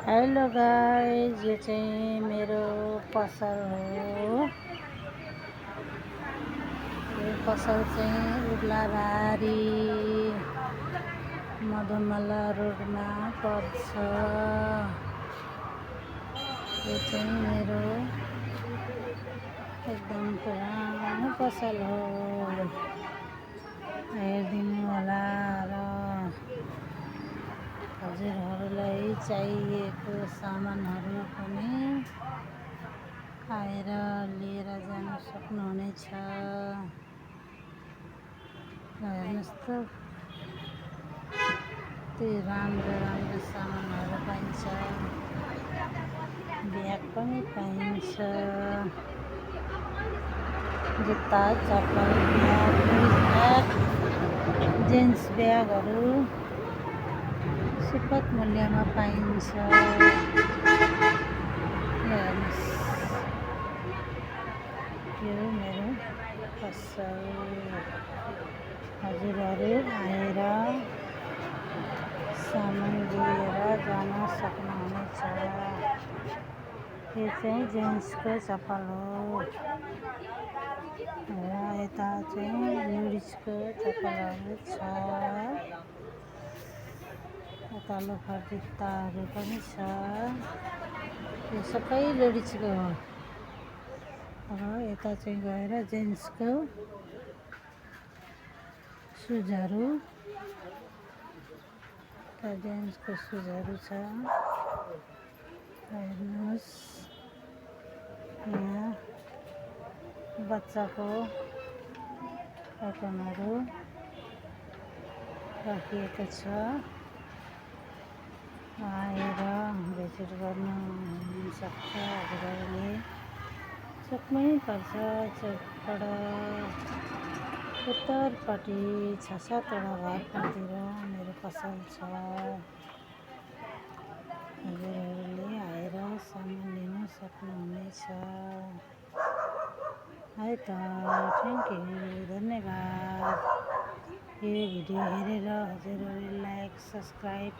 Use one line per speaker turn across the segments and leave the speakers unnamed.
Hello guys, यो चाहिँ मेरो पसल हो। यो पसल चाहिँ उर्लाबारी मधुमला रोडमा पर्छ। यो चाहिँ मेरो एकदम पुरानो पसल हो, हेरिदिनु होला र हजुरहरूलाई चाहिएको सामानहरू पनि आएर लिएर जान सक्नुहुनेछ। हेर्नुहोस् त, त्यो राम्रो सामानहरू पाइन्छ, ब्याग पनि पाइन्छ, जुत्ता चप्पल ब्याग, जेन्ट्स ब्यागहरू सुपथ मूल्यमा पाइन्छ। हेर्नुहोस्, यो मेरो पसल, हजुरहरू आएर सामान लिएर जान सक्नुहुनेछ। यो चाहिँ जेन्ट्सको चप्पल हो र यता चाहिँ लेडिजको चप्पलहरू छ। यता लोफर जुत्ताहरू पनि छ। यो सबै लेडिजको हो र यता चाहिँ गएर जेन्ट्सको सुजहरू, जेन्ट्सको सुजहरू छ। हेर्नुहोस्, यहाँ बच्चाको आइटमहरू राखिएको छ। आएर भिजिट गर्नु सक्छ हजुरहरूले। चोकमै पर्छ, चोकबाट उत्तरपट्टि 6-7वटा घरतिर मेरो पसल छ। हजुरहरूले आएर सामान लिन सक्नुहुनेछ। है त, थ्याङ्क यू, धन्यवाद। यो भिडियो हेरेर हजुरहरूले लाइक, सब्सक्राइब,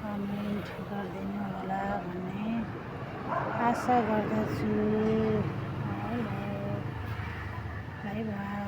कमेन्ट गरिदिनु होला भन्ने आशा गर्दछु। Hello, by by.